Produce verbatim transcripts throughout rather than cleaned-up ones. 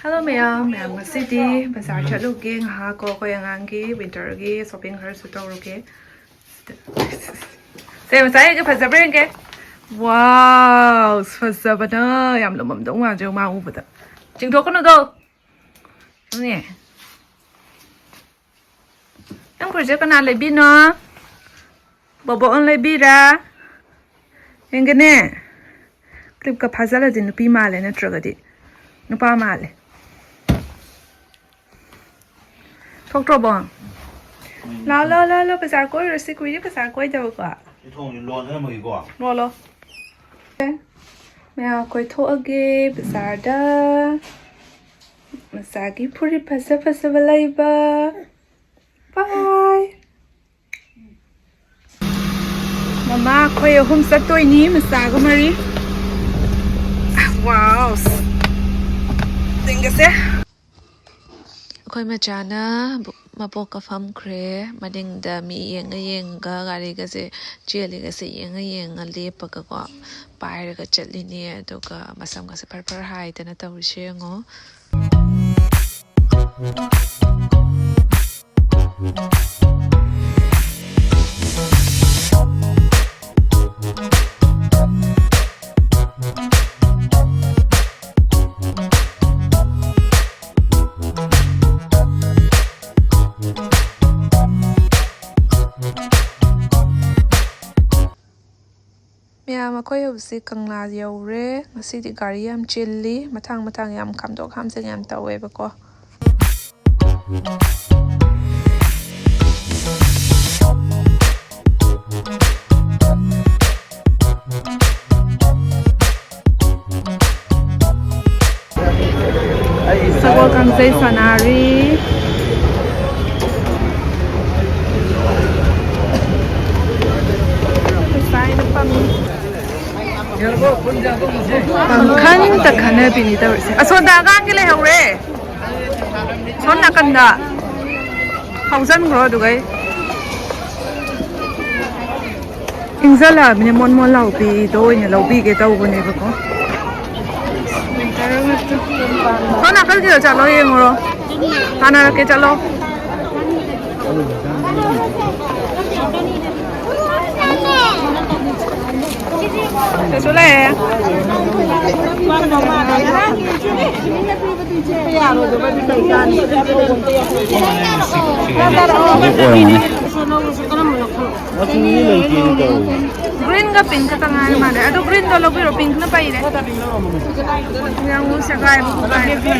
Hello ꯃꯌꯥꯝ, ꯃꯌꯥꯝ ꯉꯁꯤꯗꯤ ꯕꯖꯥꯔ ꯆꯠꯂꯨꯒꯦ ꯉꯥꯏꯍꯥꯛ ꯀꯣ, ꯑꯩꯈꯣꯏ ꯑꯉꯥꯡꯒꯤ winterꯒꯤ shopping ꯈꯔꯁꯨ ꯇꯧꯔꯨꯒꯦ꯫ ꯁꯦ, ꯃꯆꯥ ꯌꯦꯡꯒꯦ, ꯐꯖꯕ꯭ꯔꯥ ꯌꯦꯡꯒꯦ꯫ Wow, ꯐꯖꯕꯅ ꯌꯥꯝ ꯂꯨꯝꯃꯝꯗꯧ ꯃꯥꯟꯖꯧ ꯃꯥ ꯎꯕꯗ꯫ ꯆꯤꯡꯊꯣꯛꯀꯅꯨꯗꯣ꯫ ꯅꯦ꯫ ꯅꯪ ꯐꯨꯔꯤꯠꯁꯦ ꯀꯅꯥ ꯂꯩꯕꯤꯅꯣ? ꯕꯣꯕꯣꯛꯅ ꯂꯩꯕꯤꯔꯥ? ꯌꯦꯡꯒꯦꯅꯦ꯫ Clipꯀ ꯐꯥꯖꯜꯂꯗꯤ ꯅꯨꯄꯤ ꯃꯥꯜꯂꯦ, ꯅꯠꯇ꯭ꯔꯒꯗꯤ ꯅꯨꯄꯥ ꯃꯥꯜꯂꯦ꯫ ꯊꯣꯛꯇ꯭ꯔꯣꯕꯣ? ꯂꯥꯎ, ꯂꯥꯎ, ꯂꯥꯎ, ꯂꯥꯎ, ꯕꯖꯥꯔ ꯀꯣꯏꯔꯨꯔꯁꯤ, ꯀꯨꯏꯔꯦ ꯕꯖꯥꯔ ꯀꯣꯏꯗꯕꯀꯣ꯫ ꯁꯤ ꯊꯣꯡꯁꯤ ꯂꯣꯟꯊꯔꯝꯃꯒꯦꯀꯣ꯫ ꯂꯣꯜꯂꯣ꯫ ꯃꯌꯥꯝ ꯀꯣꯏꯊꯣꯛꯑꯒꯦ ꯕꯖꯥꯔꯗ꯫ ꯃꯆꯥꯒꯤ ꯐꯨꯔꯤꯠ ꯐꯖ ꯐꯖꯕ ꯂꯩꯕ꯫ Bye꯫ ꯃꯃꯥ ꯑꯩꯈꯣꯏ ꯑꯍꯨꯝ ꯆꯠꯇꯣꯏꯅꯤ, ꯃꯆꯥꯒ ꯃꯔꯤ꯫ Wow꯫ ꯆꯤꯡꯒꯁꯦ꯫ ꯑꯩꯈꯣꯏ ꯃꯆꯥꯅ ꯃꯕꯣꯛꯀ ꯐꯝꯈ꯭ꯔꯦ꯫ ꯃꯅꯤꯡꯗ ꯃꯤ ꯌꯦꯡꯉ ꯌꯦꯡꯉꯒ ꯒꯥꯔꯤꯒꯁꯦ ꯆꯦꯜꯂꯤꯒꯁꯦ ꯌꯦꯡꯉ ꯌꯦꯡꯉ ꯂꯦꯞꯄꯒꯀꯣ ꯄꯥꯏꯔꯒ ꯆꯠꯂꯤꯅꯦ꯫ ꯑꯗꯨꯒ ꯃꯁꯝꯒꯁꯦ ꯐꯔ ꯐꯔ ꯍꯥꯏꯗꯅ ꯇꯧꯔꯤꯁꯦ ꯌꯦꯡꯉꯣ꯫ ꯃꯌꯥꯝ, ꯑꯩꯈꯣꯏ ꯍꯧꯖꯤꯛ ꯀꯪꯂꯥ ꯌꯧꯔꯦ꯫ ꯉꯁꯤꯗꯤ ꯒꯥꯔꯤ ꯌꯥꯝ ꯆꯤꯜꯂꯤ, ꯃꯊꯥꯡ ꯃꯊꯥꯡ ꯌꯥꯝ ꯈꯥꯝꯗꯣꯛ ꯈꯥꯝꯖꯤꯟ ꯌꯥꯝ ꯇꯧꯋꯦꯕꯀꯣ꯫ ꯁꯒꯣꯜ ꯀꯥꯡꯖꯩ ꯁꯥꯟꯅꯔꯤ꯫ ꯄꯪꯈꯟꯗ ꯈꯟꯅꯕꯤꯅꯤ ꯇꯧꯔꯤꯁꯦ꯫ ꯑꯁꯣꯝꯗ ꯑꯉꯥꯡꯒꯤ ꯂꯩꯍꯧꯔꯦ꯫ ꯁꯣꯝ ꯅꯥꯀꯟꯗ ꯐꯥꯎꯖꯟꯈ꯭ꯔꯣ ꯑꯗꯨꯒꯩ꯫ ꯏꯪꯖꯜꯂꯛꯑꯕꯅꯤꯅ ꯃꯣꯟ ꯃꯣꯟ ꯂꯥꯎꯕꯤꯗꯣ ꯑꯣꯏꯅ ꯂꯧꯕꯤꯒꯦ ꯇꯧꯕꯅꯦꯕꯀꯣ꯫ Winter ꯁꯣꯝ ꯅꯥꯀꯟꯒꯤꯗꯣ ꯆꯠꯂꯣ, ꯌꯦꯡꯉꯨꯔꯣ꯫ ꯇꯥꯟꯅꯔꯛꯀꯦ, ꯆꯠꯂꯣ꯫ ꯀꯩꯁꯨ ꯂꯩꯔꯦ꯫ ꯍꯧꯖꯤꯛ ꯑꯣꯏꯔꯝꯒꯅꯤ꯫ ꯒ꯭ꯔꯤꯟꯒ ꯄꯤꯡ ꯈꯛꯇ ꯉꯥꯏꯔ ꯃꯥꯜꯂꯦ꯫ ꯑꯗꯣ ꯒ꯭ꯔꯤꯟꯗꯣ ꯂꯧꯕꯤꯔꯣ, ꯄꯤꯡꯅ ꯄꯩꯔꯦ꯫ ꯌꯥꯝ ꯁꯦꯒꯥꯏꯕ ꯈꯣꯠꯀꯥꯏꯕ꯫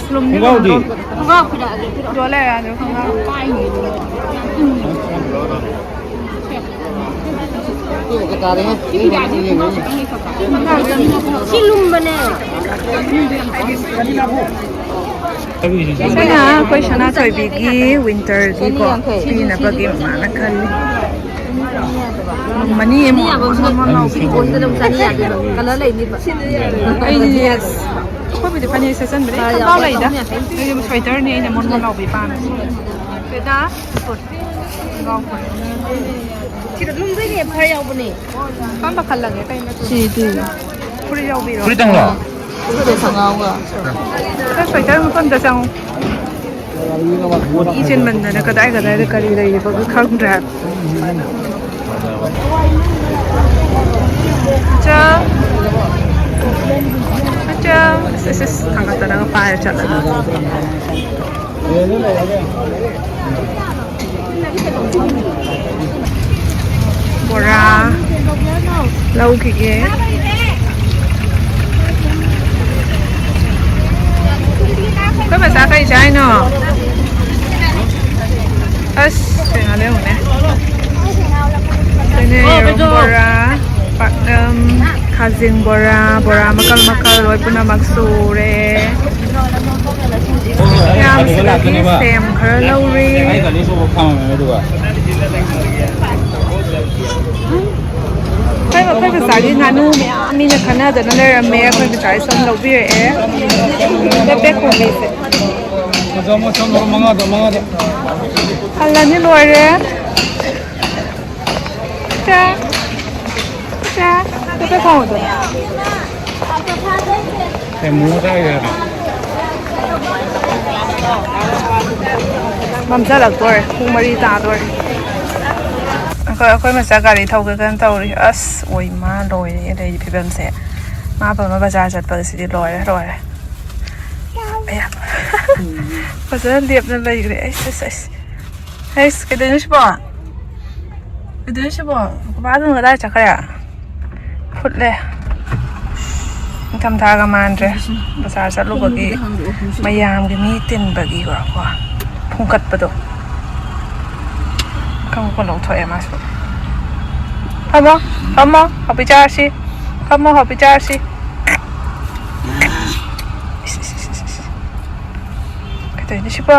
ꯈꯣꯡꯒ꯭ꯔꯥꯎꯗꯤ? ꯈꯣꯡꯒ꯭ꯔꯥꯎ ꯐꯤꯗꯛ ꯑꯗꯨ ꯐꯤꯗꯛ꯫ ꯌꯣꯜ ꯂꯩꯔꯦ ꯑꯗꯨ ꯈꯣꯡꯒ꯭ꯔꯥꯎ꯫ ꯁꯤ ꯂꯨꯝꯕꯅꯦ꯫ ꯁꯤꯅ ꯑꯩꯈꯣꯏ ꯁꯅꯥꯊꯣꯏꯕꯤꯒꯤ ꯋꯤꯟꯇꯔꯒꯤꯀꯣ ꯄꯤꯅꯕꯒꯤ ꯃꯃꯥꯅ ꯈꯜꯂꯤ꯫ ꯅꯣꯡꯃꯅꯤ ꯑꯃꯨꯛ ꯃꯣꯟ ꯃꯣꯟ ꯂꯥꯎꯕꯤ꯫ ꯀꯣꯟꯗ ꯑꯗꯨꯝ ꯆꯥꯅꯤ ꯌꯥꯗꯦꯕ꯫ ꯀꯂꯔ ꯂꯩꯅꯤꯕ꯫ ꯑꯩꯗꯤ ꯑꯩꯈꯣꯏꯕꯨꯗꯤ ꯐꯅꯦꯛ ꯁꯦꯠꯆꯟꯕꯅꯦ꯫ ꯈꯣꯡꯒ꯭ꯔꯥꯎ ꯂꯩꯗ꯫ ꯑꯩꯗꯤ ꯁ꯭ꯋꯦꯇꯔꯅꯦ ꯑꯩꯅ ꯃꯣꯟ ꯃꯣꯟ ꯂꯥꯎꯕꯤ ꯄꯥꯝꯃꯦ꯫ ꯁꯤꯗ ꯈꯣꯡꯒ꯭ꯔꯥꯎ ꯐꯨꯔꯤꯠ꯫ ꯁꯤꯗ ꯂꯨꯝꯗꯣꯏꯅꯦ ꯐꯔ ꯌꯥꯎꯕꯅꯦ꯫ ꯑꯄꯥꯝꯕ ꯈꯜꯂꯒꯦ ꯀꯩ ꯃꯆꯨ? ꯁꯤ ꯇꯨ꯫ ꯐꯨꯔꯤꯠ ꯌꯥꯎꯕꯤꯔꯣ? ꯐꯨꯔꯤꯠꯇꯪꯂꯣ? ꯐꯨꯔꯤꯠ ꯈꯣꯡꯒ꯭ꯔꯥꯎꯒ꯫ ꯁ꯭ꯋꯦꯇꯔ ꯃꯐꯝꯗ ꯆꯪꯉꯨ꯫ ꯃꯤ ꯆꯤꯟꯃꯟꯗꯅ ꯀꯗꯥꯏ ꯀꯗꯥꯏꯗ ꯀꯔꯤ ꯂꯩꯔꯤꯕꯒ ꯈꯪꯗ꯭ꯔꯦ ꯍꯥꯏꯕ꯫ ꯑꯆꯥ꯫ ꯑꯆꯥ꯫ ꯑꯁ, ꯑꯁ, ꯑꯁ, ꯊꯥꯡꯒꯠꯇꯅꯒ ꯄꯥꯏꯔ ꯆꯠꯂꯦ꯫ ꯕꯣꯔꯥ ꯂꯧꯈꯤꯒꯦ꯫ ꯑꯩꯈꯣꯏ ꯃꯆꯥ ꯀꯔꯤ ꯆꯥꯏꯅꯣ? ꯑꯁ, ꯀꯩꯅꯣ ꯂꯩꯔꯝꯃꯦ꯫ ꯑꯩꯈꯣꯏꯅ ꯌꯦꯔꯨꯝ ꯕꯣꯔꯥ, ꯄꯥꯛꯅꯝ, ꯈꯥꯖꯤꯡ ꯕꯣꯔꯥ, ꯕꯣꯔꯥ ꯃꯈꯜ ꯃꯈꯜ ꯂꯣꯏ ꯄꯨꯝꯅꯃꯛ ꯁꯨꯔꯦ꯫ ꯌꯥꯝ ꯁꯤꯗꯒꯤ ꯁꯦꯝ ꯈꯔ ꯂꯧꯔꯦ꯫ ꯑꯩꯈꯣꯏ ꯃꯈꯣꯏ ꯃꯆꯥꯒꯤ ꯉꯥꯅꯨ ꯃꯌꯥꯝ ꯃꯤꯅ ꯈꯟꯅꯗꯅ ꯂꯩꯔꯝꯃꯦ꯫ ꯑꯩꯈꯣꯏ ꯃꯆꯥꯒꯤ ꯁꯨꯝ ꯂꯧꯕꯤꯔꯛꯑꯦ꯫ ꯄꯦꯄꯦ ꯈꯣꯡꯕꯤꯁꯦ꯫ ꯃꯆꯥ ꯃꯆꯥ ꯃꯔꯨꯝ ꯃꯉꯥꯗ, ꯃꯉꯥꯗ꯫ ꯍꯜꯂꯅꯤ, ꯂꯣꯏꯔꯦ꯫ ꯆꯥ꯫ ꯆꯥ꯫ ꯆꯥ ꯊꯣꯡꯕꯗꯣ꯫ ꯃꯝꯁꯤꯜꯂꯛꯇꯣꯔꯦ꯫ ꯄꯨꯡ ꯃꯔꯤ ꯇꯥꯗꯣꯔꯦ꯫ ꯑꯩꯈꯣꯏ, ꯑꯩꯈꯣꯏ ꯃꯆꯥ ꯒꯥꯔꯤ ꯊꯧꯒꯦ ꯀꯟꯅ ꯇꯧꯔꯤ꯫ ꯑꯁ, ꯑꯣꯏ ꯃꯥ ꯂꯣꯏꯔꯦ ꯂꯩꯔꯤ ꯐꯤꯕꯝꯁꯦ꯫ ꯃꯥ ꯐꯝꯃ ꯕꯖꯥꯔ ꯆꯠꯄꯁꯤꯗꯤ ꯂꯣꯏꯔꯦ, ꯂꯣꯏꯔꯦ꯫ ꯑꯌꯥ꯫ ꯐꯖꯅ ꯂꯦꯞꯅ ꯂꯩꯈ꯭ꯔꯦ꯫ ꯑꯩꯁ, ꯑꯩꯁ, ꯑꯩꯁ꯫ ꯑꯩꯁ, ꯀꯩꯗꯧꯅꯣ ꯁꯤꯕꯣ? ꯀꯩꯗꯧꯅꯣ ꯁꯤꯕꯣ? ꯕꯕꯥꯗꯨꯅ ꯀꯗꯥꯏ ꯆꯠꯈ꯭ꯔꯦ? ꯐꯨꯠꯂꯦ꯫ ꯅꯤꯡꯊꯝꯊꯥꯒ ꯃꯥꯟꯗ꯭ꯔꯦ꯫ ꯕꯖꯥꯔ ꯆꯠꯂꯨꯕꯒꯤ ꯃꯌꯥꯝꯒꯤ ꯃꯤ ꯇꯤꯟꯕꯒꯤꯀꯣ, ꯐꯨꯝꯀꯠꯄꯗꯣ꯫ ꯈꯪ ꯂꯧꯊꯣꯛꯑꯦ ꯃꯥꯁꯨ꯫ ꯐꯝꯃꯣ, ꯐꯝꯃꯣ, ꯍꯥꯎꯄꯤ ꯆꯥꯔꯁꯤ꯫ ꯐꯝꯃꯣ, ꯍꯥꯎꯄꯤ ꯆꯥꯔꯁꯤ꯫ ꯏꯁ, ꯏꯁ, ꯏꯁ, ꯏꯁ, ꯏꯁ꯫ ꯀꯩꯗꯧꯔꯤꯅꯣ ꯁꯤꯕꯣ?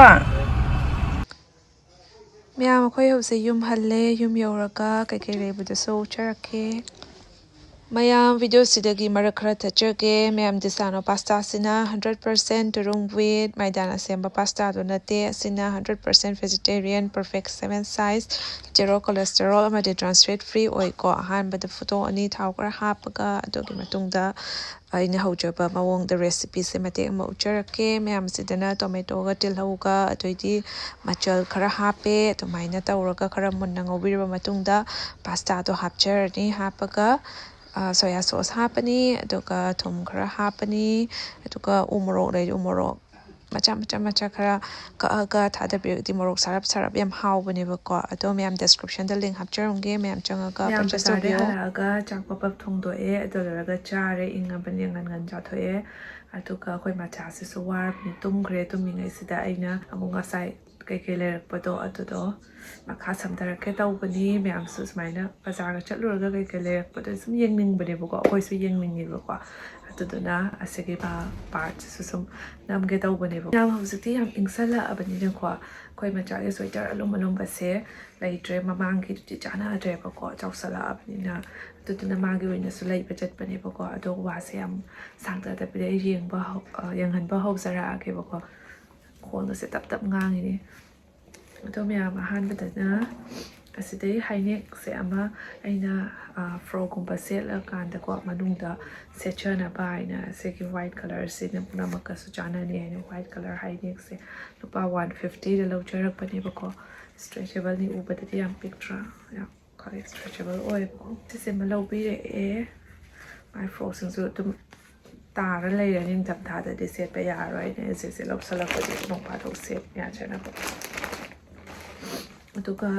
ꯃꯌꯥꯝ, ꯑꯩꯈꯣꯏ ꯍꯧꯖꯤꯛ ꯌꯨꯝ ꯍꯜꯂꯦ꯫ ꯌꯨꯝ ꯌꯧꯔꯒ ꯀꯩꯀꯩ ꯂꯩꯕꯗꯨꯁꯨ ꯎꯠꯆꯔꯛꯀꯦ꯫ ꯃꯌꯥꯝ, ꯚꯤꯗꯤꯑꯣꯁꯤꯗꯒꯤ ꯃꯔꯛ ꯈꯔ ꯊꯠꯆꯒꯦ꯫ ꯃꯌꯥꯝ, ꯗꯤꯁꯥꯅꯣ ꯄꯥꯁꯇꯥꯁꯤꯅ ꯍꯟꯗ꯭ꯔꯦꯠ ꯄꯥꯔꯁꯦꯟ ꯇꯨꯔꯨꯡ ꯋꯤꯠ ꯃꯥꯏꯗꯥꯅ ꯁꯦꯝꯕ ꯄꯥꯁꯇꯥꯗꯨ ꯅꯠꯇꯦ꯫ ꯑꯁꯤꯅ hundred percent vegetarian, perfect seven size, zero cholesterol ꯑꯃꯗꯤ ꯇ꯭ꯔꯥꯟꯁ ꯐꯦꯠ ꯐ꯭ꯔꯤ ꯑꯣꯏꯀꯣ꯫ ꯑꯍꯥꯟꯕꯗ ꯐꯣꯇꯣ ꯑꯅꯤ ꯊꯥꯎ ꯈꯔ ꯍꯥꯞꯄꯒ, ꯑꯗꯨꯒꯤ ꯃꯇꯨꯡꯗ ꯑꯩꯅ ꯍꯧꯖꯕ ꯃꯑꯣꯡꯗ ꯔꯦꯁꯤꯄꯤꯁꯦ ꯃꯇꯦꯛ ꯑꯃ ꯎꯠꯆꯔꯛꯀꯦ꯫ ꯃꯌꯥꯝꯁꯤꯗꯅ ꯇꯣꯃꯦꯇꯣꯒ ꯇꯤꯜꯍꯧꯒ ꯑꯗꯩꯗꯤ ꯃꯆꯜ ꯈꯔ ꯍꯥꯞꯄꯦ꯫ ꯑꯗꯨꯃꯥꯏꯅ ꯇꯧꯔꯒ ꯈꯔ ꯃꯨꯟꯅ ꯉꯧꯕꯤꯔꯕ ꯃꯇꯨꯡꯗ ꯄꯥꯁꯇꯥꯗꯣ ꯍꯥꯞꯆꯔꯅꯤ꯫ ꯍꯥꯞꯄꯒ, ꯑ, ꯁꯣꯌꯥ ꯁꯣꯁ ꯍꯥꯞꯄꯅꯤ, ꯑꯗꯨꯒ ꯊꯨꯝ ꯈꯔ ꯍꯥꯞꯄꯅꯤ, ꯑꯗꯨꯒ ꯎ ꯃꯣꯔꯣꯛ ꯂꯩꯔꯗꯤ ꯎ ꯃꯣꯔꯣꯛ ꯃꯆꯥ ꯃꯆꯥ ꯃꯆꯥ ꯈꯔ ꯀꯛꯑꯒ ꯊꯥꯗꯕꯤꯔꯒꯗꯤ ꯃꯣꯔꯣꯛ ꯁꯥꯔꯞ ꯁꯥꯔꯞ ꯌꯥꯝ ꯍꯥꯎꯕꯅꯦꯕꯀꯣ꯫ ꯑꯗꯣ ꯃꯌꯥꯝ ꯗꯤꯁꯀ꯭ꯔꯤꯞꯁꯟꯗ ꯂꯤꯡ ꯍꯥꯞꯆꯔꯝꯒꯦ, ꯃꯌꯥꯝ ꯆꯪꯉꯒ ꯃꯌꯥꯝ ꯄꯔꯆꯦꯁ ꯕꯖꯥꯔꯗꯩ ꯇꯧꯕꯤꯌꯣ꯫ ꯍꯜꯂꯛꯑꯒ ꯆꯥꯛ ꯄꯞ ꯄꯞ ꯊꯣꯡꯗꯣꯛꯑꯦ꯫ ꯑꯗꯨ ꯂꯣꯏꯔꯒ ꯆꯥꯔꯦ, ꯏꯪꯉꯕꯅꯤꯅ ꯉꯟ ꯉꯟ ꯆꯥꯊꯣꯛꯑꯦ꯫ ꯑꯗꯨꯒ ꯑꯩꯈꯣꯏ ꯃꯆꯥꯁꯤꯁꯨ ꯋꯥꯔꯕꯅꯤ, ꯇꯨꯝꯈ꯭ꯔꯦ꯫ ꯇꯨꯝꯃꯤꯉꯩꯁꯤꯗ ꯑꯩꯅ ꯑꯃꯨꯛ ꯉꯁꯥꯏ ꯀꯩꯀꯩ ꯂꯩꯔꯛꯄꯗꯣ ꯑꯗꯨꯗꯣ ꯃꯈꯥ ꯁꯝꯊꯔꯛꯀꯦ ꯇꯧꯕꯅꯤ꯫ ꯃꯌꯥꯝꯁꯨ ꯁꯨꯃꯥꯏꯅ ꯕꯖꯥꯔꯒ ꯆꯠꯂꯨꯔꯒ ꯀꯩꯀꯩ ꯂꯩꯔꯛꯄꯗꯣ ꯁꯨꯝ ꯌꯦꯡꯅꯤꯡꯕꯅꯦꯕꯀꯣ, ꯑꯩꯈꯣꯏꯁꯨ ꯌꯦꯡꯅꯤꯡꯉꯦꯕꯀꯣ꯫ ꯑꯗꯨꯗꯨꯅ ꯑꯁꯤꯒꯤ ꯄꯥ-, ꯄꯥꯔꯠꯁꯤꯁꯨ ꯁꯨꯝ ꯅꯝꯒꯦ ꯇꯧꯕꯅꯦꯕ꯫ ꯌꯥꯝ ꯍꯧꯖꯤꯛꯇꯤ ꯌꯥꯝ ꯏꯪꯁꯜꯂꯛꯑꯕꯅꯤꯅꯀꯣ, ꯑꯩꯈꯣꯏ ꯃꯆꯥꯒꯤ ꯁ꯭ꯋꯦꯇꯔ ꯑꯂꯨꯝ ꯑꯂꯨꯝꯕꯁꯦ ꯂꯩꯇ꯭ꯔꯦ, ꯃꯃꯥꯡꯒꯤꯗꯨꯗꯤ ꯆꯥꯟꯅꯗ꯭ꯔꯦꯕꯀꯣ, ꯆꯥꯎꯁꯜꯂꯛꯑꯕꯅꯤꯅ꯫ ꯑꯗꯨꯗꯨꯅ ꯃꯥꯒꯤ ꯑꯣꯏꯅꯁꯨ ꯂꯩꯕ ꯆꯠꯄꯅꯦꯕꯀꯣ꯫ ꯑꯗꯣ ꯋꯥꯁꯦ ꯌꯥꯝ ꯁꯥꯡꯊꯗꯕꯤꯗ ꯑꯩ ꯌꯦꯡꯕ ꯍꯧ-, ꯑ, ꯌꯦꯡꯍꯟꯕ ꯍꯧꯖꯔꯛꯑꯒꯦꯕꯀꯣ꯫ ꯈꯣꯟꯒꯁꯦ ꯇꯞ ꯇꯞ ꯉꯥꯡꯉꯤꯅꯦ꯫ ꯑꯗꯣ ꯃꯌꯥꯝ, ꯑꯍꯥꯟꯕꯗꯅ ꯑꯁꯤꯗꯩ ꯍꯥꯏꯅꯦꯛꯁꯦ ꯑꯃ ꯑꯩꯅ ꯐ꯭ꯔꯣꯛꯀꯨꯝꯕ ꯁꯦꯠꯂꯀꯥꯟꯗꯀꯣ, ꯃꯅꯨꯡꯗ ꯁꯦꯠꯆꯅꯕ ꯍꯥꯏꯅ ꯑꯁꯤꯒꯤ ꯋꯥꯏꯠ ꯀꯂꯔꯁꯤꯅ ꯄꯨꯝꯅꯃꯛꯀꯁꯨ ꯆꯥꯟꯅꯅꯤ ꯍꯥꯏꯅ ꯋꯥꯏꯠ ꯀꯂꯔ ꯍꯥꯏꯅꯦꯛꯁꯦ ꯂꯨꯄꯥ ꯋꯥꯟ ꯐꯤꯐꯇꯤꯗ ꯂꯧꯖꯔꯛꯄꯅꯦꯕꯀꯣ꯫ ꯏꯁꯇ꯭ꯔꯦꯆꯦꯕꯜꯅꯤ, ꯎꯕꯗꯗꯤ ꯌꯥꯝ ꯄꯤꯛꯇ꯭ꯔꯥ? ꯌꯥꯝ ꯈꯔ ꯏꯁꯇ꯭ꯔꯦꯆꯦꯕꯜ ꯑꯣꯏꯌꯦꯕꯀꯣ꯫ ꯁꯤꯁꯤꯃ ꯂꯧꯕꯤꯔꯛꯑꯦ꯫ ꯃꯥꯏ ꯐ꯭ꯔꯣꯛꯁꯤꯡꯁꯨ ꯑꯗꯨꯝ ꯇꯥꯔ ꯂꯩꯔꯦ, ꯅꯤꯡꯊꯝꯊꯥꯗꯗꯤ ꯁꯦꯠꯄ ꯌꯥꯔꯣꯏꯅ ꯑꯩꯁꯦ ꯂꯧꯁꯜꯂꯛꯄꯁꯦ ꯅꯣꯡ ꯐꯥꯗꯣꯛ ꯁꯦꯠ ꯌꯥꯖꯅꯕ꯫ ꯑꯗꯨꯒ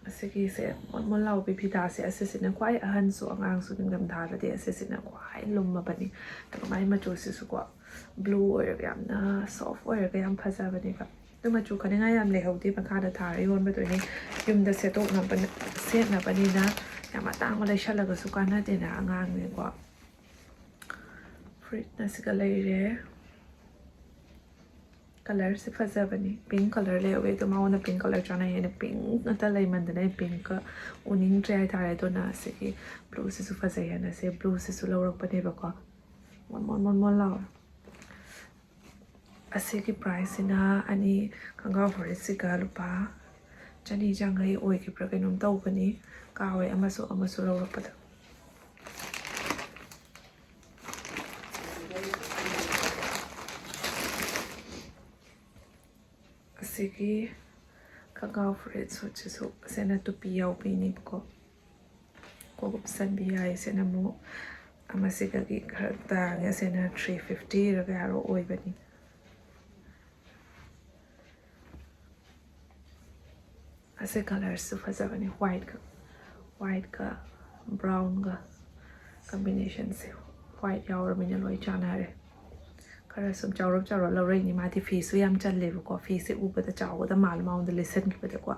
ꯑꯁꯤꯒꯤꯁꯦ ꯃꯣꯟ ꯃꯣꯟ ꯂꯥꯎꯕꯤ ꯐꯤꯗꯥꯁꯦ, ꯑꯁꯤꯁꯤꯅ ꯈ꯭ꯋꯥꯏ ꯑꯍꯟꯁꯨ ꯑꯉꯥꯡꯁꯨ ꯅꯤꯡꯊꯝꯊꯥꯗꯗꯤ ꯑꯁꯤꯁꯤꯅ ꯈ꯭ꯋꯥꯏ ꯂꯨꯝꯃꯕꯅꯤ꯫ ꯑꯗꯨꯒ ꯃꯥꯏ ꯃꯆꯨꯁꯤꯁꯨꯀꯣ, ꯕ꯭ꯂꯨ ꯑꯣꯏꯔꯒ ꯌꯥꯝꯅ ꯁꯣꯐ ꯑꯣꯏꯔꯒ ꯌꯥꯝ ꯐꯖꯕꯅꯦꯕ꯫ ꯑꯗꯨ ꯃꯆꯨ ꯈꯟꯅꯤꯡꯉꯥꯏ ꯌꯥꯝ ꯂꯩꯍꯧꯗꯦ, ꯃꯈꯥꯗ ꯊꯥꯔ ꯌꯣꯟꯕꯗꯨꯅꯤ꯫ ꯌꯨꯝꯗ ꯁꯦꯠꯇꯣꯛꯅꯕ, ꯁꯦꯠꯅꯕꯅꯤꯅ ꯌꯥꯝ ꯑꯇꯥꯡꯕ ꯂꯩꯁꯜꯂꯒꯁꯨ ꯀꯥꯟꯅꯗꯦꯅ ꯑꯉꯥꯡꯅꯤꯀꯣ꯫ ꯐꯨꯔꯤꯠꯅ ꯁꯤꯒ ꯂꯩꯔꯦ꯫ ꯀꯂꯔꯁꯦ ꯐꯖꯕꯅꯤ, ꯄꯤꯡ ꯀꯂꯔ ꯂꯩꯍꯧꯋꯦ, ꯑꯗꯣ ꯃꯉꯣꯟꯗ ꯄꯤꯡ ꯀꯂꯔ ꯆꯥꯟꯅꯩ ꯍꯥꯏꯅ ꯄꯤꯡ ꯉꯥꯛꯇ ꯂꯩꯃꯟꯗꯅ ꯑꯩ ꯄꯤꯡꯀ ꯎꯅꯤꯡꯗ꯭ꯔꯦ ꯍꯥꯏꯇꯥꯔꯦ꯫ ꯑꯗꯨꯅ ꯑꯁꯤꯒꯤ ꯕ꯭ꯂꯨꯁꯤꯁꯨ ꯐꯖꯩ ꯍꯥꯏꯅ ꯑꯁꯤ ꯕ꯭ꯂꯨꯁꯤꯁꯨ ꯂꯧꯔꯛꯄꯅꯦꯕꯀꯣ꯫ ꯃꯣꯟ ꯃꯣꯟ ꯃꯣꯟ ꯃꯣꯟ ꯂꯥꯎꯔꯦ꯫ ꯑꯁꯤꯒꯤ ꯄ꯭ꯔꯥꯏꯁꯁꯤꯅ ꯑꯅꯤ, ꯈꯣꯡꯒ꯭ꯔꯥꯎ ꯐꯨꯔꯤꯠꯁꯤꯒ ꯂꯨꯄꯥ ꯆꯅꯤ ꯌꯥꯡꯈꯩ ꯑꯣꯏꯈꯤꯕ꯭ꯔꯥ ꯀꯩꯅꯣꯝ ꯇꯧꯕꯅꯤ, ꯀꯥꯎꯋꯦ ꯑꯃꯁꯨ ꯑꯃꯁꯨ ꯂꯧꯔꯛꯄꯗ꯫ ꯑꯁꯤꯒꯤ ꯈꯣꯡꯒ꯭ꯔꯥꯎ ꯐꯨꯔꯤꯠ ꯁꯨꯠꯁꯤꯁꯨ ꯑꯁꯤꯅ ꯇꯨꯄꯤ ꯌꯥꯎꯕꯤꯅꯦꯕꯀꯣ꯫ ꯀꯣꯛ ꯎꯞꯁꯟꯕꯤ ꯌꯥꯏ꯫ ꯑꯁꯤꯅ ꯑꯃꯨꯛ ꯑꯃꯁꯤꯗꯒꯤ ꯈꯔ ꯇꯥꯡꯉꯦ, ꯑꯁꯤꯅ ꯊ꯭ꯔꯤ ꯐꯤꯐꯇꯤꯔ ꯀꯌꯥꯔꯣ ꯑꯣꯏꯕꯅꯤ꯫ ꯑꯁꯤ ꯀꯂꯔꯁꯨ ꯐꯖꯕꯅꯤ, ꯋꯥꯏꯠꯀ, ꯋꯥꯏꯠꯀ ꯕ꯭ꯔꯥꯎꯟꯒ ꯀꯝꯕꯤꯅꯦꯁꯟꯁꯦ꯫ ꯋꯥꯏꯠ ꯌꯥꯎꯔꯕꯅꯤꯅ ꯂꯣꯏ ꯆꯥꯟꯅꯔꯦ꯫ ꯈꯔ ꯁꯨꯝ ꯆꯥꯎꯔꯞ ꯆꯥꯎꯔꯞ ꯂꯧꯔꯛꯏꯅꯤ꯫ ꯃꯥꯗꯤ ꯐꯤꯁꯨ ꯌꯥꯝ ꯆꯜꯂꯦꯕꯀꯣ꯫ ꯐꯤꯁꯦ ꯎꯕꯗ ꯆꯥꯎꯒꯗ ꯃꯥꯜꯂ ꯃꯉꯣꯟꯗ ꯂꯤꯠꯁꯟꯈꯤꯕꯗꯀꯣ,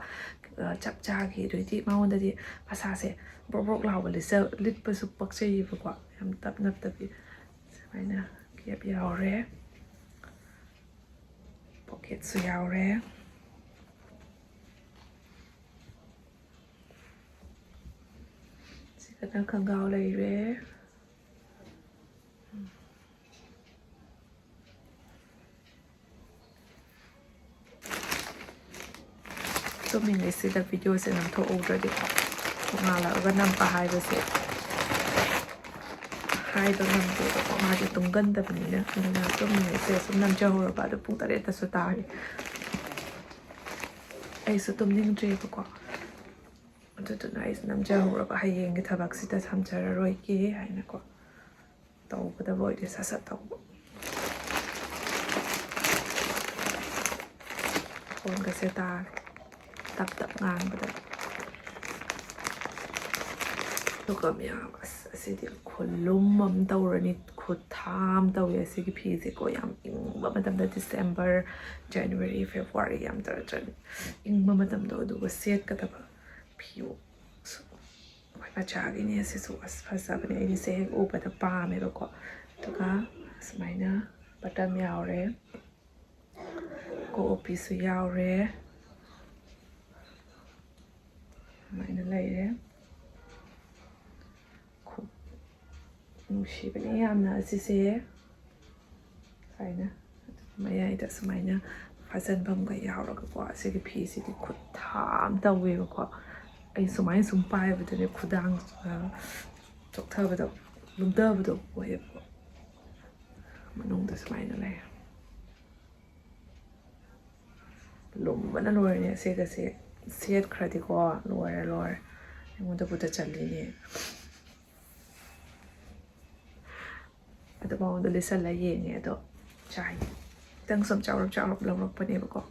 ꯑ, ꯆꯞ ꯆꯥꯈꯤ꯫ ꯑꯗꯨꯏꯗꯤ ꯃꯉꯣꯟꯗꯗꯤ ꯃꯁꯥꯁꯦ ꯕ꯭ꯔꯣꯛ ꯕ꯭ꯔꯣꯛ ꯂꯥꯎꯕ ꯂꯤꯠꯆ-, ꯂꯤꯠꯄꯁꯨ ꯄꯛꯆꯩꯌꯦꯕꯀꯣ꯫ ꯌꯥꯝ ꯇꯞ ꯅꯞꯇꯕꯤ꯫ ꯁꯨꯃꯥꯏꯅ ꯀꯦꯞ ꯌꯥꯎꯔꯦ, ꯄꯣꯀꯦꯠꯁꯨ ꯌꯥꯎꯔꯦ꯫ ꯁꯤꯗꯅ ꯈꯣꯡꯒ꯭ꯔꯥꯎ ꯂꯩꯔꯦ꯫ ꯁꯤꯗ ꯚꯤꯗꯤꯑꯣꯁꯦ ꯅꯝꯊꯣꯛꯍꯧꯗ꯭ꯔꯗꯤꯀꯣ, ꯅꯣꯡꯉꯥꯜꯂꯛꯑꯒ ꯅꯝꯕ ꯍꯥꯏꯕꯁꯦ ꯍꯥꯏꯕ ꯉꯝꯗꯦꯕꯀꯣ꯫ ꯃꯥꯁꯦ ꯇꯨꯝꯒꯟꯗꯕꯅꯤꯅ꯫ ꯑꯗꯨꯅ ꯇꯨꯝꯃꯤꯉꯩꯁꯦ ꯁꯨꯝ ꯅꯝꯖꯍꯧꯔꯕ꯫ ꯑꯗꯣ ꯄꯨꯡ ꯇꯔꯦꯠꯇꯁꯨ ꯇꯥꯔꯦ꯫ ꯑꯩꯁꯨ ꯇꯨꯝꯅꯤꯡꯗ꯭ꯔꯦꯕꯀꯣ꯫ ꯑꯗꯨꯗꯨꯅ ꯑꯩꯁꯨ ꯅꯝꯖꯍꯧꯔꯕ, ꯍꯌꯦꯡꯒꯤ ꯊꯕꯛꯁꯤꯗ ꯊꯝꯖꯔꯔꯣꯏꯒꯦ ꯍꯥꯏꯅꯀꯣ꯫ ꯇꯧꯒꯗꯕ ꯑꯣꯏꯔꯗꯤ ꯁꯠ ꯁꯠ ꯇꯧꯕ꯫ ꯐꯣꯟꯒꯁꯦ ꯇꯥꯔꯦ ꯇꯞ ꯇꯞ ꯉꯥꯡꯕꯗ꯫ ꯑꯗꯨꯒ ꯃꯌꯥꯝ, ꯑꯁ, ꯑꯁꯤꯗꯤ ꯈꯨꯂꯨꯝ ꯑꯃ ꯇꯧꯔꯅꯤ, ꯈꯨꯊꯥ ꯑꯃ ꯇꯧꯋꯦ꯫ ꯑꯁꯤꯒꯤ ꯐꯤꯁꯦꯀꯣ ꯌꯥꯝ ꯏꯪꯕ ꯃꯇꯝꯗ, ꯗꯤꯁꯦꯝꯕꯔ, ꯖꯅꯋꯥꯔꯤ, ꯐꯦꯕ꯭ꯔꯨꯋꯥꯔꯤ ꯌꯥꯝ ꯇꯧꯔ ꯏꯪꯕ ꯃꯇꯝꯗꯣ, ꯑꯗꯨꯒ ꯁꯦꯠꯀꯗꯕ ꯐꯤ꯫ ꯑꯩꯈꯣꯏ ꯃꯆꯥꯒꯤꯅꯦ ꯑꯁꯤꯁꯨ꯫ ꯑꯁ, ꯐꯖꯕꯅꯦ, ꯑꯩꯗꯤ ꯁꯦ ꯍꯦꯛ ꯎꯕꯗ ꯄꯥꯝꯃꯦꯕꯀꯣ꯫ ꯑꯗꯨꯒ ꯁꯨꯃꯥꯏꯅ ꯕꯇꯟ ꯌꯥꯎꯔꯦ, ꯀꯣꯛ ꯎꯞꯄꯤꯁꯨ ꯌꯥꯎꯔꯦ, ꯁꯨꯃꯥꯏꯅ ꯂꯩꯔꯦ꯫ ꯈꯨ-, ꯅꯨꯡꯁꯤꯕꯅꯦ ꯌꯥꯝꯅ ꯑꯁꯤꯁꯦ꯫ ꯁꯨꯃꯥꯏꯅ ꯃꯌꯥꯏꯗ ꯁꯨꯃꯥꯏꯅ ꯐꯥꯖꯟꯐꯝꯒ ꯌꯥꯎꯔꯒꯀꯣ꯫ ꯑꯁꯤꯒꯤ ꯐꯤꯁꯤꯗꯤ ꯈꯨꯠꯊꯥ ꯑꯃ ꯇꯧꯋꯦꯕꯀꯣ꯫ ꯑꯩ ꯁꯨꯃꯥꯏꯅ ꯁꯨꯝ ꯄꯥꯏꯕꯗꯅꯦ ꯈꯨꯗꯥꯡ, ꯑ, ꯆꯣꯛꯊꯕꯗꯣ, ꯂꯨꯝꯊꯕꯗꯣ ꯑꯣꯏꯌꯦꯕꯀꯣ꯫ ꯃꯅꯨꯡꯗ ꯁꯨꯃꯥꯏꯅ ꯂꯩ꯫ ꯂꯨꯝꯕꯅ ꯂꯣꯏꯔꯦ꯫ ꯑꯁꯤꯒꯁꯦ ꯁꯦꯠꯈ꯭ꯔꯗꯤꯀꯣ, ꯂꯣꯏꯔꯦ, ꯂꯣꯏꯔꯦ꯫ ꯑꯩꯉꯣꯟꯗꯕꯨꯗ ꯆꯜꯂꯤꯅꯦ꯫ ꯑꯗꯣ ꯃꯉꯣꯟꯗ ꯂꯤꯠꯁꯜꯂ ꯌꯦꯡꯉꯦ꯫ ꯑꯗꯣ ꯆꯥꯏ꯫ ꯈꯤꯇꯪ ꯁꯨꯝ ꯆꯥꯎꯔꯞ ꯆꯥꯎꯔꯞ ꯂꯧꯔꯛꯄꯅꯦꯕꯀꯣ꯫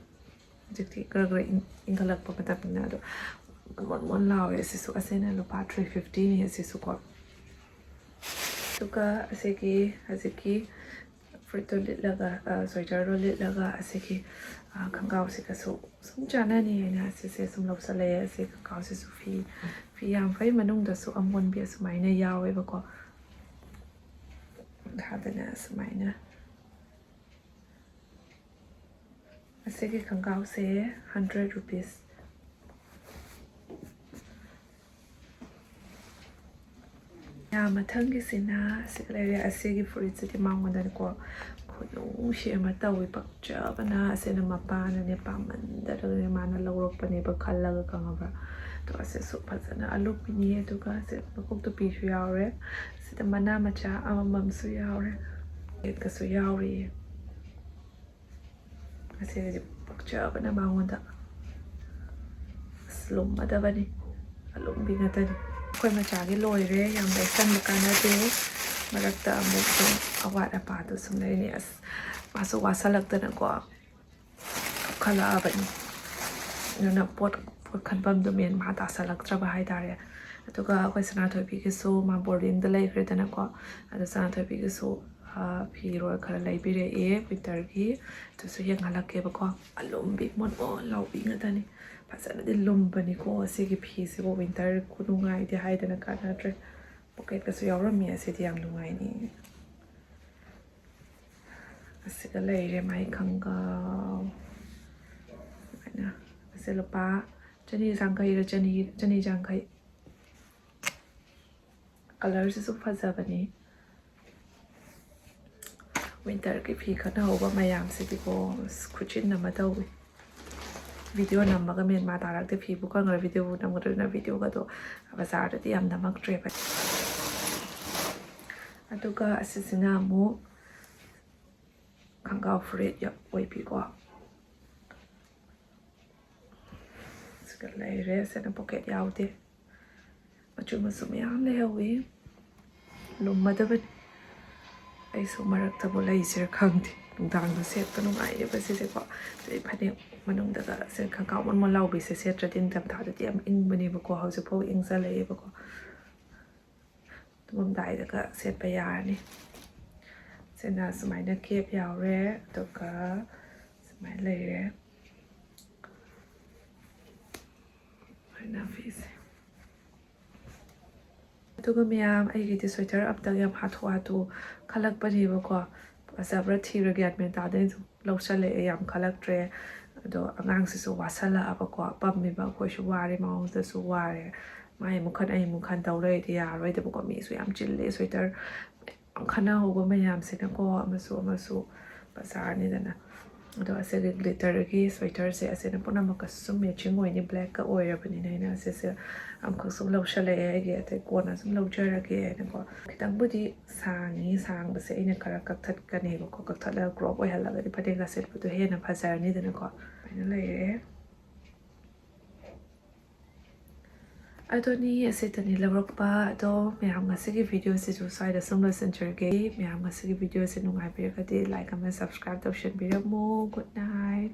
ꯍꯧꯖꯤꯛꯇꯤ ꯈꯔ ꯈꯔ ꯏꯪ-, ꯏꯪꯈꯠꯂꯛꯄ ꯃꯇꯝꯅꯤꯅ꯫ ꯑꯗꯣ ꯃꯣꯟ ꯃꯣꯟ ꯂꯥꯎꯋꯦ꯫ ꯑꯁꯤꯁꯨ, ꯑꯁꯤꯅ ꯂꯨꯄꯥ three fiftyꯅꯤ ꯑꯁꯤꯁꯨꯀꯣ꯫ ꯑꯗꯨꯒ ꯑꯁꯤꯒꯤ ꯍꯧꯖꯤꯛꯀꯤ ꯐꯨꯔꯤꯠꯇꯣ ꯂꯤꯠꯂꯒ, ꯑ, ꯁ꯭ꯋꯦꯇꯔꯗꯣ ꯂꯤꯠꯂꯒ ꯑꯁꯤꯒꯤ, ꯑ, ꯈꯣꯡꯒ꯭ꯔꯥꯎꯁꯤꯒꯁꯨ ꯁꯨꯝ ꯆꯥꯟꯅꯅꯤ ꯍꯥꯏꯅ ꯑꯁꯤꯁꯦ ꯁꯨꯝ ꯂꯧꯁꯜꯂꯛꯑꯦ꯫ ꯑꯁꯤ ꯈꯣꯡꯒ꯭ꯔꯥꯎꯁꯤꯁꯨ ꯐꯤ, ꯐꯤ ꯌꯥꯝ ꯐꯩ꯫ ꯃꯅꯨꯡꯗꯁꯨ ꯑꯃꯣꯟꯕꯤ ꯑꯁꯨꯃꯥꯏꯅ ꯌꯥꯎꯋꯦꯕꯀꯣ꯫ ꯃꯈꯥꯗꯅ ꯑꯁꯨꯃꯥꯏꯅ ꯑꯁꯤꯒꯤ ꯈꯣꯡꯒ꯭ꯔꯥꯎꯁꯦ hundred rupees꯫ ꯌꯥ, ꯃꯊꯪꯒꯤꯁꯤꯅ ꯑꯁꯤꯒ ꯂꯩꯔꯦ꯫ ꯑꯁꯤꯒꯤ ꯐꯨꯔꯤꯠꯁꯤꯗꯤ ꯃꯉꯣꯟꯗꯅꯤꯀꯣ, ꯈꯨꯅꯨꯡꯁꯤ ꯑꯃ ꯇꯧꯋꯤ, ꯄꯛꯆꯕꯅ꯫ ꯑꯁꯤꯅ ꯃꯄꯥꯅꯅꯦ ꯄꯥꯝꯃꯟꯗꯅꯅꯦ ꯃꯥꯅ ꯂꯧꯔꯛꯄꯅꯦꯕ ꯈꯜꯂꯒ, ꯈꯪꯉꯕ꯭ꯔꯥ? ꯑꯗꯣ ꯑꯁꯤꯁꯨ ꯐꯖꯅ ꯑꯂꯨꯞꯄꯤꯅꯤ꯫ ꯑꯗꯨꯒ ꯑꯁꯤ ꯃꯀꯣꯛꯇꯨꯄꯤꯁꯨ ꯌꯥꯎꯔꯦ꯫ ꯁꯤꯗ ꯃꯅꯥ ꯃꯆꯥ ꯑꯃꯃꯝꯁꯨ ꯌꯥꯎꯔꯦ, ꯌꯦꯠꯀꯁꯨ ꯌꯥꯎꯔꯤꯌꯦ꯫ ꯑꯁꯤꯒꯗꯤ ꯄꯛꯆꯕꯅ ꯃꯉꯣꯟꯗ꯫ ꯑꯁ, ꯂꯨꯝꯃꯗꯕꯅꯤ, ꯑꯂꯨꯝꯕꯤ ꯉꯥꯛꯇꯅꯤ꯫ ꯑꯩꯈꯣꯏ ꯃꯆꯥꯒꯤ ꯂꯣꯏꯔꯦ, ꯌꯥꯝ ꯂꯩꯁꯟꯕ ꯀꯥꯟꯅꯗꯦ꯫ ꯃꯔꯛꯇ ꯑꯃꯨꯛ ꯁꯨꯝ ꯑꯋꯥꯠ ꯑꯄꯥꯗꯣ ꯁꯨꯝ ꯂꯩꯅꯤ꯫ ꯑꯁ, ꯃꯥꯁꯨ ꯋꯥꯁꯜꯂꯛꯇꯅꯀꯣ ꯀꯞꯈꯠꯂꯛꯑꯕꯅꯤ꯫ ꯑꯗꯨꯅ ꯄꯣꯠ, ꯄꯣꯠ ꯈꯟꯐꯝꯗꯣ ꯃꯦꯟ ꯃꯥ ꯇꯥꯁꯜꯂꯛꯇ꯭ꯔꯕ ꯍꯥꯏꯇꯥꯔꯦ꯫ ꯑꯗꯨꯒ ꯑꯩꯈꯣꯏ ꯁꯅꯥꯊꯣꯏꯕꯤꯒꯤꯁꯨ ꯃꯥ ꯕꯣꯔꯗꯤꯡꯗ ꯂꯩꯈ꯭ꯔꯦꯗꯅꯀꯣ꯫ ꯑꯗꯣ ꯁꯅꯥꯊꯣꯏꯕꯤꯒꯤꯁꯨ, ꯑ, ꯐꯤꯔꯣꯜ ꯈꯔ ꯂꯩꯕꯤꯔꯛꯑꯦ ꯋꯤꯟꯇꯔꯒꯤ꯫ ꯑꯗꯨꯁꯨ ꯌꯦꯡꯍꯜꯂꯛꯀꯦꯕꯀꯣ꯫ ꯑꯂꯨꯝꯕꯤ ꯃꯣꯟ ꯃꯣꯟ ꯂꯥꯎꯕꯤ ꯉꯥꯛꯇꯅꯤ꯫ ꯐꯖꯅꯗꯤ ꯂꯨꯝꯕꯅꯤꯀꯣ ꯑꯁꯤꯒꯤ ꯐꯤꯁꯤꯕꯨ꯫ ꯋꯤꯟꯇꯔ ꯈꯨꯅꯨꯡꯉꯥꯏꯗꯤ ꯍꯥꯏꯗꯅ ꯀꯥꯟꯅꯗ꯭ꯔꯦ꯫ ꯄꯣꯀꯦꯠꯀꯁꯨ ꯌꯥꯎꯔꯝꯃꯤ꯫ ꯑꯁꯤꯗꯤ ꯌꯥꯝ ꯅꯨꯡꯉꯥꯏꯅꯤ꯫ ꯑꯁꯤꯒ ꯂꯩꯔꯦ ꯃꯥꯏ ꯈꯪꯒꯥꯎ꯫ ꯁꯨꯃꯥꯏꯅ꯫ ꯑꯁꯤ ꯂꯨꯄꯥ ꯆꯅꯤ ꯌꯥꯡꯈꯩꯔ, ꯆꯅꯤ, ꯆꯅꯤ ꯌꯥꯡꯈꯩ꯫ ꯀꯂꯔꯁꯤꯁꯨ ꯐꯖꯕꯅꯤ꯫ ꯋꯤꯟꯇꯔꯒꯤ ꯐꯤ ꯈꯠꯅꯍꯧꯕ ꯃꯌꯥꯝꯁꯤꯗꯤꯀꯣ, ꯑꯁ, ꯈꯨꯠꯆꯤꯟ ꯑꯃ ꯇꯧꯋꯤ꯫ ꯚꯤꯗꯤꯑꯣ ꯅꯝꯃꯒ ꯃꯦꯟ ꯃꯥ ꯇꯥꯔꯛꯇꯦ꯫ ꯐꯤꯕꯨ ꯀꯪꯈ꯭ꯔꯦ, ꯚꯤꯗꯤꯑꯣꯕꯨ ꯅꯝꯒꯗ꯭ꯔꯥ? ꯚꯤꯗꯤꯑꯣꯒꯗꯣ ꯕꯖꯥꯔꯗꯗꯤ ꯌꯥꯝ ꯅꯝꯃꯛꯇ꯭ꯔꯦꯕ꯫ ꯑꯗꯨꯒ ꯑꯁꯤꯁꯤꯅ ꯑꯃꯨꯛ ꯈꯪꯒꯥꯎ ꯐꯨꯔꯤꯠ ꯑꯣꯏꯕꯤꯀꯣ꯫ ꯁꯤꯒ ꯂꯩꯔꯦ꯫ ꯁꯤꯅ ꯄꯣꯀꯦꯠ ꯌꯥꯎꯗꯦ꯫ ꯃꯆꯨ ꯃꯆꯨ ꯃꯌꯥꯝ ꯂꯩꯍꯧꯋꯤ꯫ ꯂꯨꯝꯃꯗꯕꯅꯤ꯫ ꯑꯩꯁꯨ ꯃꯔꯛꯇꯕꯨ ꯂꯩꯁꯤꯔ ꯈꯪꯗꯦ꯫ ꯅꯨꯡꯗꯥꯡꯗ ꯁꯦꯠꯄ ꯅꯨꯡꯉꯥꯏꯌꯦꯕ ꯁꯤꯁꯦꯀꯣ꯫ ꯑꯗꯩ ꯐꯅꯦꯛ ꯃꯅꯨꯡꯗꯒ ꯁꯦ ꯈꯪꯒꯥꯎ ꯃꯣꯟ ꯃꯣꯟ ꯂꯥꯎꯕꯤꯁꯦ ꯁꯦꯠꯇ꯭ꯔꯗꯤ ꯅꯤꯡꯊꯝꯊꯥꯗꯗꯤ ꯌꯥꯝ ꯏꯪꯕꯅꯦꯕꯀꯣ꯫ ꯍꯧꯖꯤꯛꯐꯥꯎ ꯏꯪꯖꯜꯂꯛꯑꯦꯕꯀꯣ꯫ ꯇꯨꯝꯃꯝꯗꯥꯏꯗꯒ ꯁꯦꯠꯄ ꯌꯥꯔꯅꯤ꯫ ꯁꯤꯅ ꯁꯨꯃꯥꯏꯅ ꯀꯦꯞ ꯌꯥꯎꯔꯦ, ꯑꯗꯨꯒ ꯁꯨꯃꯥꯏꯅ ꯂꯩꯔꯦ꯫ ꯁꯨꯃꯥꯏꯅ ꯐꯤꯁꯦ꯫ ꯑꯗꯨꯒ ꯃꯌꯥꯝ, ꯑꯩꯒꯤꯗꯤ ꯁ꯭ꯋꯦꯇꯔ ꯑꯝꯇꯪ ꯌꯥꯝ ꯍꯥꯊꯨ ꯍꯥꯊꯨ ꯈꯜꯂꯛꯄꯅꯦꯕꯀꯣ꯫ ꯐꯖꯕ꯭ꯔꯥ ꯊꯤꯕ꯭ꯔꯥ ꯒ꯭ꯌꯥꯟ ꯃꯦꯟ ꯇꯥꯗꯦ꯫ ꯑꯗꯨꯝ ꯂꯧꯁꯜꯂꯛꯑꯦ, ꯌꯥꯝ ꯈꯜꯂꯛꯇ꯭ꯔꯦ꯫ ꯑꯗꯣ ꯑꯉꯥꯡꯁꯤꯁꯨ ꯋꯥꯁꯜꯂꯛꯑꯕꯀꯣ, ꯄꯝꯃꯤꯕ ꯑꯩꯈꯣꯏꯁꯨ ꯋꯥꯔꯦ, ꯃꯉꯣꯟꯗꯁꯨ ꯋꯥꯔꯦ꯫ ꯃꯥꯏ ꯑꯃꯨꯛ ꯈꯟ, ꯑꯩ ꯑꯃꯨꯛ ꯈꯟ ꯇꯧ ꯂꯩꯔꯗꯤ ꯌꯥꯔꯔꯣꯏꯗꯕꯀꯣ꯫ ꯃꯤꯁꯨ ꯌꯥꯝ ꯆꯤꯜꯂꯦ, ꯁ꯭ꯋꯦꯇꯔ ꯈꯟꯅꯍꯧꯕ ꯃꯌꯥꯝꯁꯤꯅꯀꯣ, ꯑꯃꯁꯨ ꯑꯃꯁꯨ ꯕꯖꯥꯔꯅꯤꯗꯅ꯫ ꯑꯗꯣ ꯑꯁꯤꯒꯤ ꯒ꯭ꯂꯤꯇꯔꯒꯤ ꯁ꯭ꯋꯦꯇꯔꯁꯦ ꯑꯁꯤꯅ ꯄꯨꯝꯅꯃꯛꯀꯁꯨ ꯁꯨꯝ ꯃꯦꯆꯤꯡ ꯑꯣꯏꯅꯤ, ꯕ꯭ꯂꯦꯛꯀ ꯑꯣꯏꯔꯕꯅꯤꯅ꯫ ꯑꯩꯅ ꯑꯁꯤꯁꯦ ꯑꯃꯈꯛ ꯁꯨꯝ ꯂꯧꯁꯜꯂꯛꯑꯦ ꯑꯩꯒꯤ, ꯑꯇꯩ ꯀꯣꯟꯅ ꯁꯨꯝ ꯂꯧꯖꯔꯒꯦ ꯍꯥꯏꯅꯀꯣ꯫ ꯈꯤꯇꯪꯕꯨꯗꯤ ꯁꯥꯡꯉꯤ, ꯁꯥꯡꯕꯁꯦ ꯑꯩꯅ ꯈꯔ ꯀꯛꯊꯠꯀꯅꯦꯕꯀꯣ, ꯀꯛꯊꯠꯂꯒ ꯀ꯭ꯔꯣꯞ ꯑꯣꯏꯍꯜꯂꯒꯗꯤ ꯐꯅꯦꯛ ꯑꯁꯦꯠꯄꯗꯣ ꯍꯦꯟꯅ ꯐꯖꯔꯅꯤꯗꯅꯀꯣ꯫ ꯑꯗꯨꯃꯥꯏꯅ ꯂꯩꯔꯦ꯫ ꯑꯗꯨꯅꯤ, ꯑꯁꯤꯇꯅꯤ ꯂꯧꯔꯛꯄ꯫ ꯑꯗꯣ ꯃꯌꯥꯝ, ꯉꯁꯤꯒꯤ ꯚꯤꯗꯤꯑꯣꯁꯤꯁꯨ ꯁ꯭ꯋꯥꯏꯗ ꯁꯨꯝ ꯂꯣꯏꯁꯤꯟꯖꯔꯒꯦ꯫ ꯃꯌꯥꯝ, ꯉꯁꯤꯒꯤ ꯚꯤꯗꯤꯑꯣꯁꯤ ꯅꯨꯡꯉꯥꯏꯕꯤꯔꯒꯗꯤ ꯂꯥꯏꯛ ꯑꯃ ꯁꯕꯁꯀ꯭ꯔꯥꯏꯕ ꯇꯧꯁꯟꯕꯤꯔꯝꯃꯨ꯫ Good night.